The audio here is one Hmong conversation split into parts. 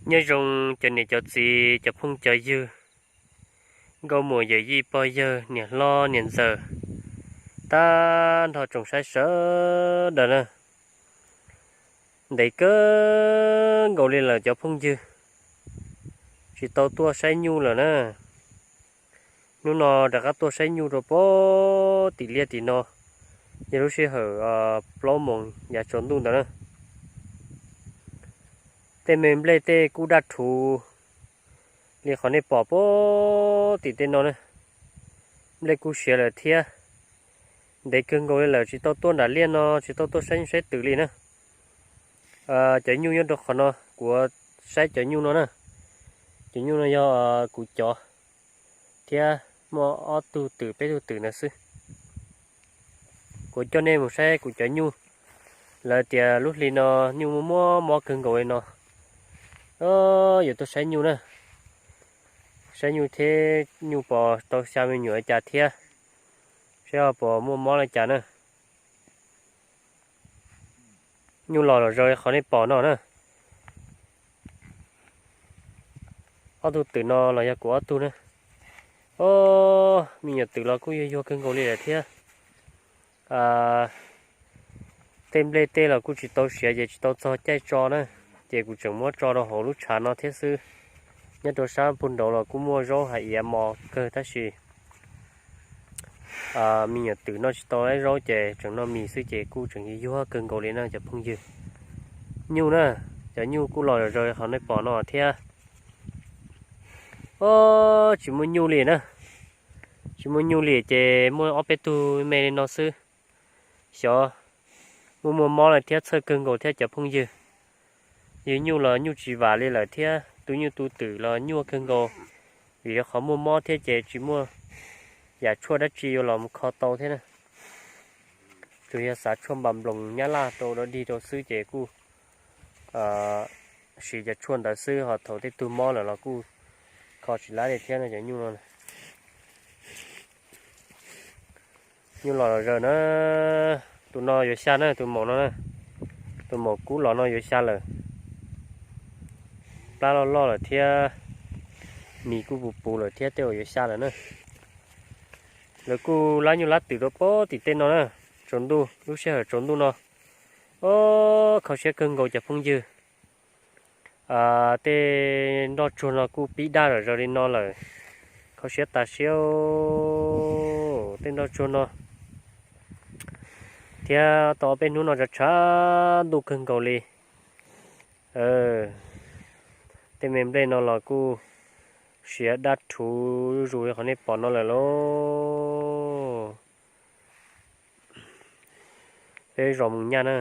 Nyob zoo cov niam cov txiv, cov phooj cov ywg, nkauj muam yawm yij pog yawg, niam hlob niam ntxawm, tag nrho tsoom saib sawv daws na. Ntev kawg nkaus li lawm cov phooj ywg, tsis tau tuaj saib nyuj lawm na. Hnub no rov qab tuaj saib nyuj rau pem tim liaj tim no, yog lub sij hawm plaub moos yav tsaus ntuj ntawd na. Tej me nplej tej kuj daj rhuv li qhov nej pom pem tim tej no na. Nplej kuj siav lawm thiab. Ntev kawg nkaus li lawm tsis tau tuaj nram liaj no, tsis tau tuaj saib nyuj saib twm li na. Cov nyuj nyob rau qhov no, kuv saib cov nyuj no na. Cov nyuj no yog kuv cov thiab, muaj ob tug twm peb tug twm ntawd xwb. Kuv coj nej mus saib kuv cov nyuj. Lawv tias lub hli no nyuj muaj muaj mob kawg nkaus li no. Yuav tuaj saib nyuj na, saib nyuj thiab, nyuj puas tau xya me nyuam li cas thiab, saib ho puas muaj mob li cas na. Nyuj los los zaws li qhov nej pom no na. Ob tug twm no los yog kuv ob tug na. Os, me nyuam twm los kuj yuag yuag kawg nkaus li lawm thiab. Tej nplej tej los kuj tsis tau siav ces tsis tau txog caij tso na, ces kuv tseem muab tso rau hauv lub tshav no thiab xwb. Nyob rau sab pug nraud los kuj muaj zaub hais iav mos kawg tab sis me nyuam twm noj tsis tau zaub ces tseem noj mis xwb ces kuj tseem yuag yuag kawg nkaus li na cov phooj ywg. Nyuj na, cov nyuj kuj los zaws li qhov nej pom no thiab. Os, tsis muaj nyuj li na. Tsis muaj nyuj li ces muaj ob peb tug me li no xwb. Xyov muaj muaj mob li thiab, txhawj kawg nkaus thiab cov phooj ywg. Yus nyuj los nyuj tsis vam li lawm thiab, tu nyuj tu twm los nyuaj kawg nkaus, vim rau qhov muaj mob thiab ces tsis muaj yam tshuaj dab tsi yuav los mus kho tau thiab na. Tsuas yog xav tshuaj npas nploos nyab laj rau dog dig rau xwb ces kuj siv cov tshuaj ntawd xwb, ho thaum tej tug mob lawm los kuj kho tsis laib li thiab no cov nyuj no. Nyuj los los zaws na, tus no yuav xya na, tus maum no na, tus maum kub los no yuav xya lawm. Plab loj loj lawm thiab, mis kuj puv puv lawm thiab, tej uas yuav xya lawm na. Lawv kuj lab nyuj lab twm rau pem tim tej no na, tsaus ntuj, lub sij hawm tsaus ntuj no. Os, kho siab kawg nkaus cov phooj ywg. Tej nroj tsuag no kuj pib daj zom zaws li no lawm, kho siab tas siab. Tej nroj tsuag no thiab tau ob peb hnub no tshav tshav ntuj kawg nkaus li. Tej me nplej no los kuj siav daj rhuv zuj zus li qhov nej pom no lawm lauj. Peb zos Mus Nyaj na,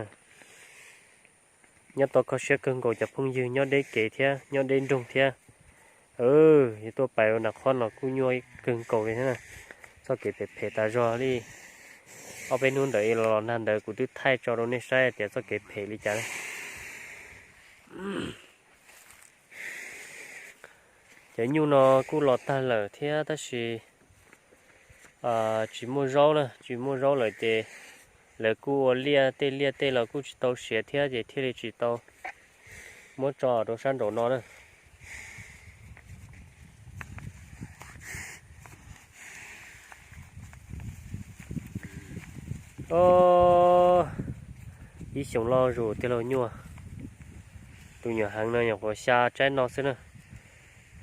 nyob tau kho siab kawg nkaus cov phooj ywg nyob deb kev thiab nyob deb nroog thiab. Yuav tuaj pais rau nram qhov no kuj nyuaj kawg nkaus li thiab na. Txoj kev phem phem tas zog li. Ob peb hnub ntawd los los nag ntawd kuv twb thaij tso rau nej saib tias txoj kev phem li cas. Cov nyuj no kuj los tag lawm thiab tab sis tsis muaj zaub na, tsis muaj zaub lawm ces lawv kuj ua liaj, tej liaj tej los kuj tsis tau siav thiab ces thiaj li tsis tau muab tso rau sab nraum no na. Ib xyoos loj zus tiag lauj nyuaj. Tus nyuam heev no nyuam qhuav xya tsaib no xwb na.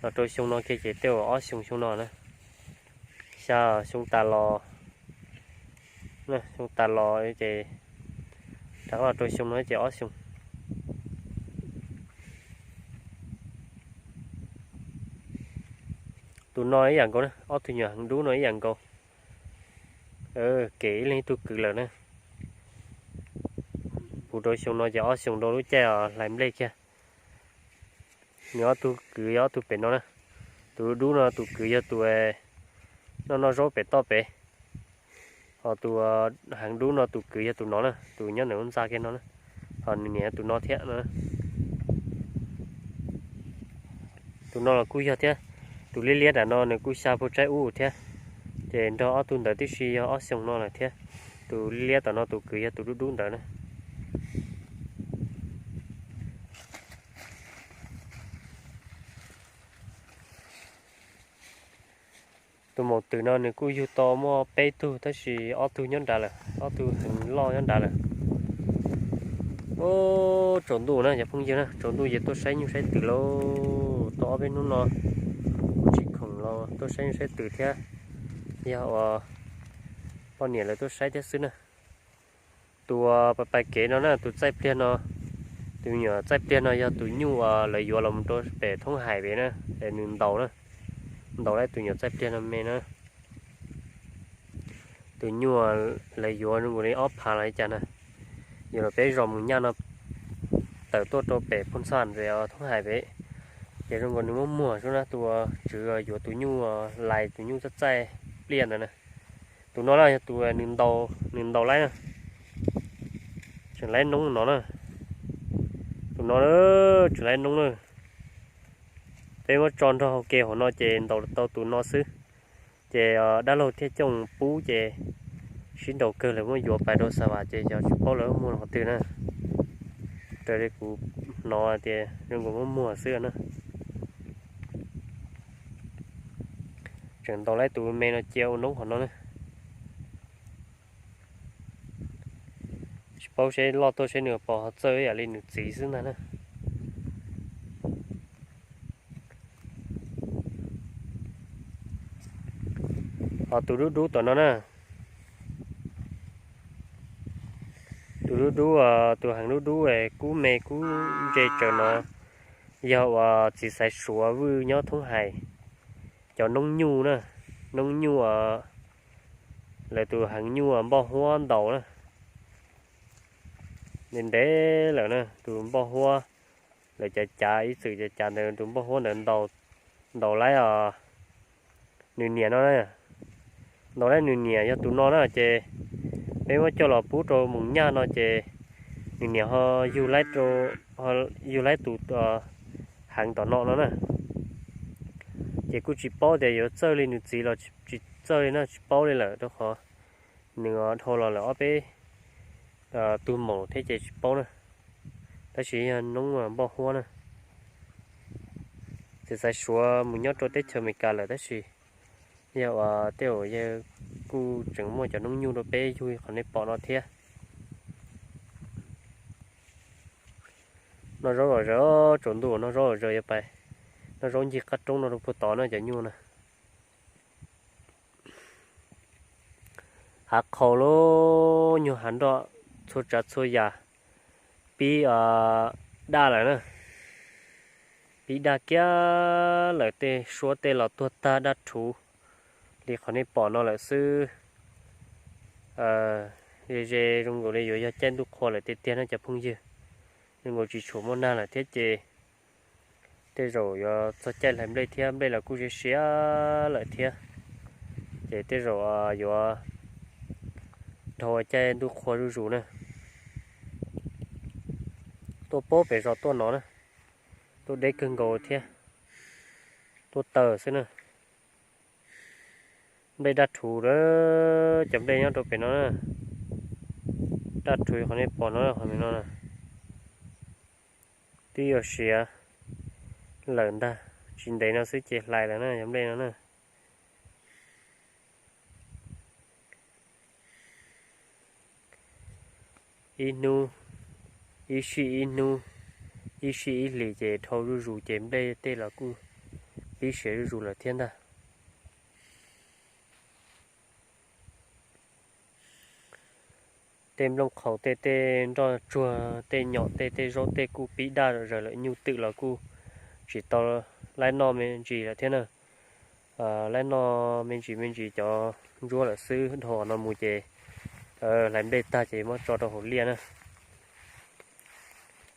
Los rau xyoo no kiag ces tej uas ob xyoos xyoo no na. Xya xyoo tas los, xyoo tas los ces rov qab los rau xyoo no ces ob xyoos. Tus no ib yam nkaus na, ob tug nyuam heev dub no ib yam nkaus. Kev ib leeg ib tug kwv lawm na. Puv rau xyoo no ces ob xyoos rau lub caij hlais nplej kiag. Nws ob tug kwv yog ob tug pem no na. Tus dub no tus kwv yog tus noj noj zaub pem toj pem. Ho tus heev dub no tus kwv yog tus no na, tus nyob ntawm lub ntxa kiag no na. Ho nws niam yog tus no thiab no. Tus no los kuj yog thiab. Tus liab liab nram no nws kuj xya puag tsaib ub thiab. Ces nrog ob tug ntawd tib si yog ob xyoos no lawm thiab. Tus liab liab tom no tus kwv yog tus dub dub ntawd na. Tus maum twm no nws kuj yug tau muaj peb tug tab sis ob tug nyob nrad lawm, ob tug heev loj nyob nrad lawm. Ub, tsaus ntuj na cov phooj ywg na, tsaus ntuj ces tuaj saib nyuj saib twm lauj. Tau ob peb hnub no kuv tsis khoom los tuaj saib nyuj saib twm thiab, yog uas poj niam lawv tuaj saib thiab xwb na. Tus uas pais pais kev no na, tus txaij pliag no, tus me nyuam txaij pliag no yog tus nyuj uas lawv yuav los mus rau pem thoob hais pem na, es nws ntaus na, ntaus lawv tus nyuam txaij pliag no me na. Tus nyuj lawv yuav zoo nkaus li ob phav los li cas na, yuav los peb zos mus nyaj no, tawm tuaj rau pem Phoos Xas ntawd thoob hais pem, ces zoo nkaus nws muaj muag xwb na, tus tswv yuav tus nyuj lais tus nyuj txaij txaij pliag ntawd na. Tus no na yog tus nws ntaus, nws ntaus laib na, tseem laib noob no na. Tus no tseem laib noob na. Peb muab tso nrog hauv ke hauv no ces ntaus tau tus no xwb. Ces dab laug Thiaj Cooj pub ces sib nraus kawg lawv muab yuav pais rau Xa Vas ces xyov tsis paub lawv muag qhov twg na. Raws li kuv hnov tias zoo nkaus muaj muag xwb na. Tseem ntaus laib tus me no cia ua noob qhov no na. Tsis paub seb loj tuaj seb nws puas ho txawj ib yam li nws txiv xwb ntag na. Ho tus dub dub tom no na, tus dub dub, tus heev dub dub kub me kub ntse tsawv no, yog uas txiv xaiv Suav Vwj nyob thoob hais, cov noob nyuj na, noob nyuj, lawv tus heev nyuj npoj huab ntaus na. Ntev ntev lawm na, tus npoj huab lawv cav cav ib txwm cav cav ntawd tus npoj huab ntawd ntaus laib os. Nws niam no na, ntaus laib nws niam yog tus no na ces peb muab coj los pub rau mus nyaj no ces nws niam ho yug laib, yug laib tus heev tom no no na. Ces kuj tsis paub tias yuav txawj li nws txiv los tsis txawj li na, tsis paub li lawm rau qhov nws dhau los lawm ob peb tug maum thiab ces tsis paub na. Tab sis yog noob npoj huab na, txiv xaiv Suav mus nyob rau teb chaws Amelikas lawm tab sis yog uas tej zaum yawg kuj tseem muaj cov noob nyuj rau peb yug qhov nej pom no thiab. Noj zaub zom zaws, tsaus ntuj noj zaub zom zaws yuav pais noj zaub ncig qab roob no rau puag tod na cov nyuj na. Hav qhaus lub nyuag hav nroj txhua tsav txhua yam pib daj lawm na. Pib daj kiag lawm, tej suab tej los tuag tag daj rhuv li qhov nej pom no lawm xwb. Ze ze zoo nkaus li yuav yog caij ntuj qhua lawm tiag tiag no cov phooj ywg. Zoo nkaus tsis tshua muaj nag lawm thiab ces tej zaum yuav txog caij hlais nplej thiab, nplej los kuj siav siav lawm thiab. Ces tej zaum yuav dhau caij ntuj qhua zuj zus na. Tuaj pab pem zos tuaj no na, tuaj deb kawg nkaus thiab, tuaj tawm xwb na. Nplej daj rhuv lawm, cov nplej nyob rau pem no na, daj rhuv qhov nej pom no, qhov no na, twb yuav siav lawm ntag, tsis ntev no xwb ces hlais lawm na cov nplej no na. Ib hnub, ib sij ib hnub, ib sij ib hlis ces dhau zuj zus ces nplej tej los kuj pib siav zuj zus lawm thiab ntag. Tej nplooj qhaus tej, tej nroj tsuag, tej nyom tej, tej zaub tej kuj pib daj zom zaws lawm, nyuj twm los kuj tsis tau laib noj me ntsis lawm thiab na. Laib noj me ntsis me ntsis cov ntsuab lawm xwb, dhau no mus ces hlais nplej tag ces muab tso rau hauv liaj na.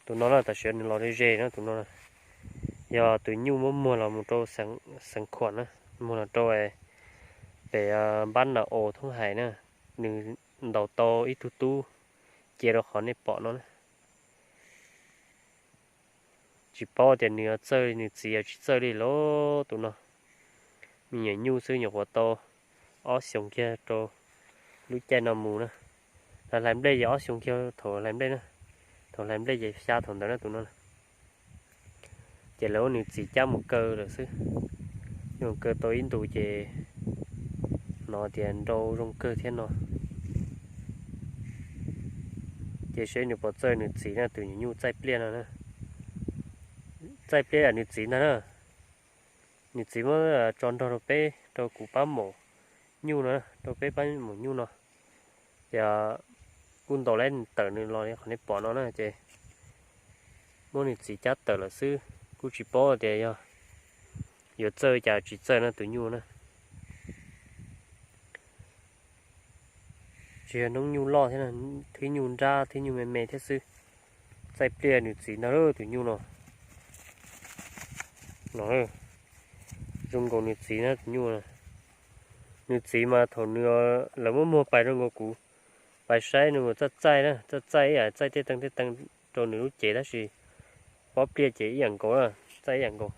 Tus no na tam sim nws los ze ze na, tus no yog tus nyuj muab muag los mus rau Xeev Khuam na, muag los rau pem Npab Na Aus Thoob Hais na. Nws ntaus tau ib tug tub cia rau qhov nej pom no na. Tsis paub tias nws yuav txawj li nws txiv, yuav tsis txawj li lauj tus no. Me nyuam nyuj xwb, nyuam qhuav tau ob xyoos kiag rau lub caij no mus na. Hlais nplej ces ob xyoos kiag thaum hlais nplej na, thaum hlais nplej ces xya thaum ntawd na tus no. Ces lawv ua nws txiv cab mus kaw lawm xwb. Mus kaw tau ib ntus ces No tias nrau zoo kawg thiab no. Ces seb nws puas txawj nws txiv na, tus nyuam nyuj txaij pliaj no na. Txaij pliaj nws txiv ntag na. Nws txiv muab tso nrog rau peb, rau kuv pab maum nyuj no, rau peb pab maum nyuj no. Ces kuj ntaus lawm tawm nws los li qhov nej pom no na ces muab nws txiv cab tawm lawm xwb, kuj tsis paub tias yog yuav txawj cas tsis txawj na tus nyuj na. Tsis yog noob nyuj loj thiab, thwb nyuj nrab thwb nyuj me me thiab xwb. Txaij pliaj nws txiv ntag tus nyuj no. No, zoo nkaus nws txiv na tus nyuj. Nws txiv mas thaum nws, lawv muab muag pais rau nkaus kuv pais saib nws txaij txaij na, txaij txaij ib yam txaij tej teev tej teev rau nws lub cev tab sis pob pliaj ces ib yam nkaus, txaij ib yam nkaus.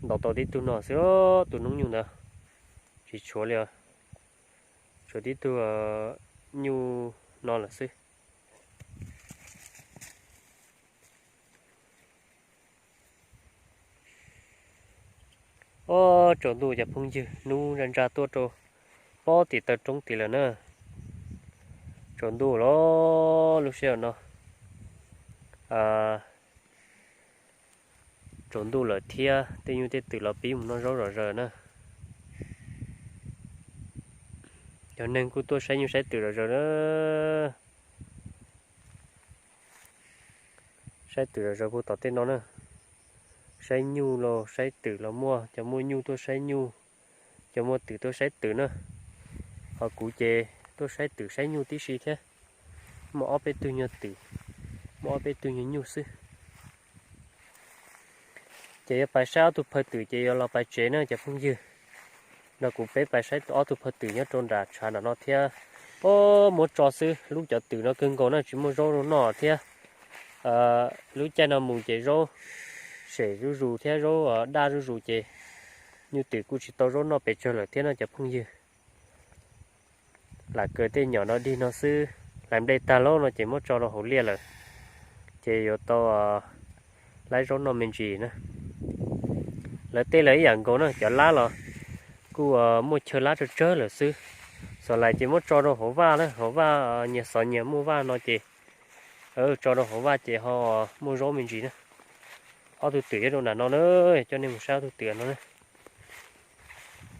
Ntaus tau tib tug no xwb, tus noob nyuj ntawd tsis tshuav li os, tshuav tib tug nyuj no lawm xwb. Ob, tsaus ntuj cov phooj ywg, hnub ntsa ntsa tuaj rau pob tim taw roob tid lawm na. Tsaus ntuj los lub sij hawm no, tsaus ntuj lawm thiab tej nyuj tej twm los pib mus noj zaub zom zaws na. Cov neeg kuj tuaj saib nyuj saib twm zom zaws na. Saib twm zom zaws puag tom tej no na. Saib nyuj los saib twm los muaj, cov muaj nyuj tuaj saib nyuj, cov muaj twm tuaj saib twm na. Ho kuv ces tuaj saib twm saib nyuj tib si thiab. Muaj ob peb tug nyuag twm, muaj ob peb tug nyuag nyuj xwb. Ces yuav pais saib ob tug phaw twm ces yuav los pais tsev na cov phooj ywg. Nrog kuv peb pais saib ob tug phaw twm nyob rau nram tshav nram no thiab. Ob, muab tso xwb, lub cov twm no kawg nkaus na tsis muaj zaub rau noj thiab. Lub caij no mus ces zaub sem zuj zus thiab zaub daj zuj zus ces nyuj twm kuj tsis tau zaub noj pes tsawg lawm thiab no cov phooj ywg. Lam kaws tej nyom no dig no xwb, hlais nplej tag lauj no ces muab tso rau hauv liaj lawm, ces yuav tau laib zaub noj me ntsis na. Lawv tej lawv ib yam nkaus na, cov lab los kuj muaj chaw lab tsawg tsawg lawm xwb. Xov lais ces muab tso rau hauv vaj na, hauv vaj nyias xov nyias muaj vaj no ces tso rau hauv vaj ces ho muaj zaub me ntsis na. Ob tug twm nyob rau nram no na, coj nej mus saib ob tug twm no na.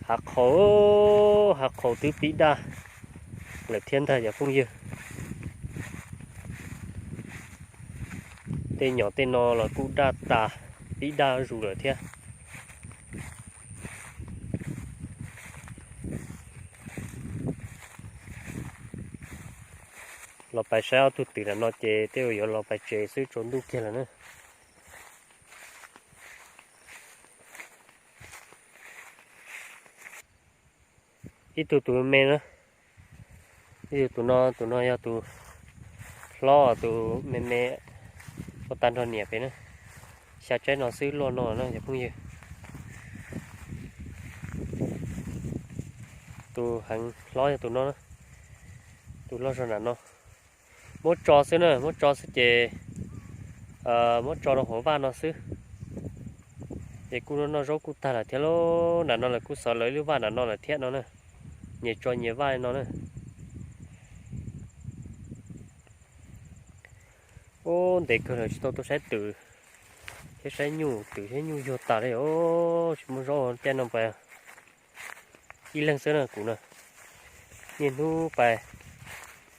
Hav qhaus, hav qhaus twb pib daj lawm thiab ntag cov phooj ywg. Tej nyom tej no los kuj daj tas, pib daj zus lawm thiab. Los pais saib ob tug twm nram no ces tej zaum yuav los pais tsev xwb, tsaus ntuj kiag lawm na. Ib tug tus me na, ib tug tus no, tus no yog tus hlob, tus me me ua tag nrho niam pem na. Xya tsaib no xwb luaj no na cov phooj ywg. Tus heev hlob yog tus no, tus loj zog nram no. Muab tso xwb na, muab tso xwb ces muab tso rau hauv vaj no xwb. Ces kuj noj zaub kuj tag lawm thiab lauj, nram no lawv kuj xov lawv ib lub vaj nram no lawm thiab no na. Nyias tso nyias vaj li no na. Ub, ntev kawg lawm tsis tau tuaj saib twm thiab saib nyuj, twm thiab nyuj yuag tas li os, tsis muaj zaub caij no pas. Ib leeg xwb na kuv na, niaj hnub pais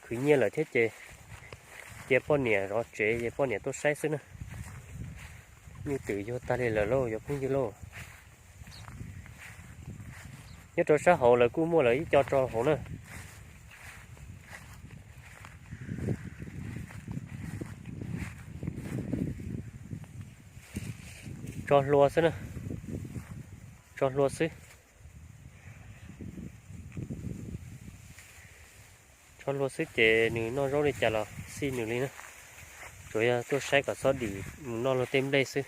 khwv nyiaj lawm thiab ces cia poj niam zov tsev ces poj niam tuaj saib xwb na. Nyuj twm yuag tag li lawm lauj cov phooj ywg lauj. Nyob rau sab hauv lawv kuj muaj lawv ib co tso hauv na. Tso hlua xwb na, tso hlua xwb. Tso hlua xwb ces nws noj zaub li cas los xij nws li na. Tsuas yog tuaj saib kom txhob dim mus noj luag tej nplej xwb.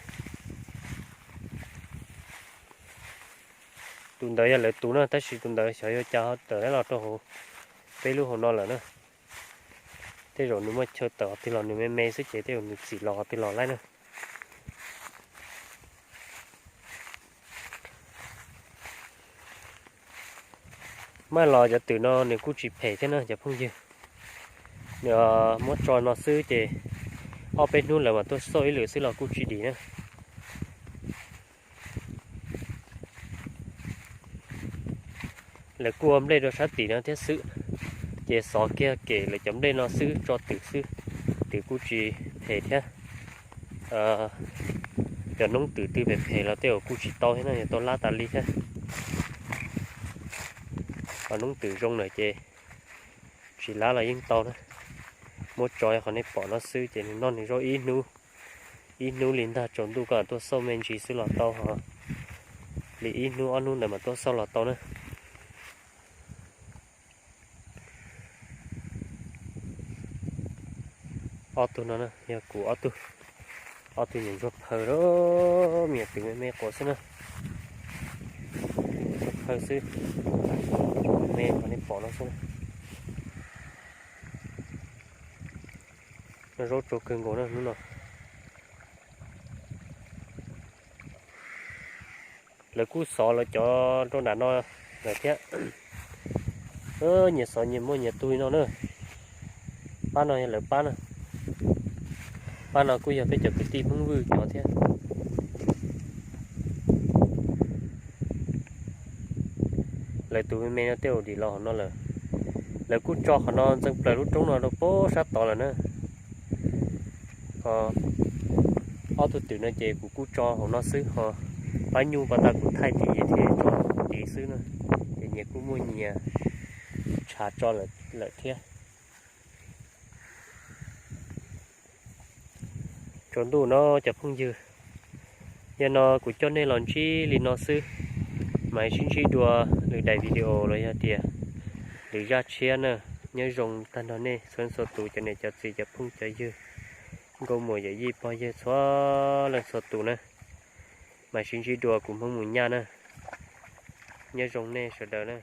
Tus ntawd yog lawv tus na, tab sis tus ntawd xyov yuav cas ho tawm los rau hauv peb lub hauv no lawm na. Tej zaum nws muaj chaw tawm qhov twg los nws me me xwb ces tej zaum nws txim los qhov twg los laib na. Maj los cov twm no nws kuj tsis phem thiab na cov phooj ywg. Nws muab tso no xwb ces ob peb hnub lawv mas tuaj xauj ib lwm xwb los kuj tsis dim na. Lawv kuj ua nplej rau sab tim no thiab xwb, ces xov kiag kem lawv cov nplej no xwb tso twm xwb, twm kuj tsis phem thiab. Cov noob twm twg phem phem los tej zaum kuj tsis tau thiab no, yog tau lab tas li thiab. Ho noob twm zoo lawm ces tsis lab los yeej tau na. Muab tso qhov nej pom no xwb ces nws noj nws zaub ib hnub, ib hnub li ntag tsaus ntuj koj tuaj xauj me ntsis xwb los tau ho. Li ib hnub ob hnub ntawd mas tuaj xauj los tau na. Ob tug no yog kuv ob tug, ob tug nyuam ntsuag phaw lawm, me nyuam twm me me quav xwb na. Ntsuag phaw xwb, me me qhov nej pom no xwb. Noj zaub tsau kawg nkaus na hnub no. Lawv kuj xov lawv cov rau nram no lawm thiab. Nyias xov nyias muaj nyias tug li no na. Pab no yog lawv pab na. Pab no kuj yog peb cov kwv tij Hmoob Vwj cov thiab. Lawv tus me me no tej zaum dim los hauv no lawm. Lawv kuj tso qhov no ntxeev plaws lub roob no rau pem sab tod lawm na. Ho ob tug twm no ces kuv kuj tso hauv no xwb ho. Pab nyuj pab tas kuv thaij ces nyias thiaj tso tid xwb na. Ces nyias kuj muaj nyias tshav tso lawm thiab. Tsaus ntuj no cov phooj ywg, yog no kuv coj nej los ntsib li no xwb, mas sib ntsib dua lwm daim video los yog tias lwm zaj tshiab na. Nyob zoo tag nrho nej txhua leej txhua tus cov niam cov txiv cov phooj cov ywg, nkauj muam yawm yij pog yawg txhua leej txhua tus na. Mas sib ntsib dua kuv Hmoob mus nyaj na. Nyob zoo nej sawv daws na.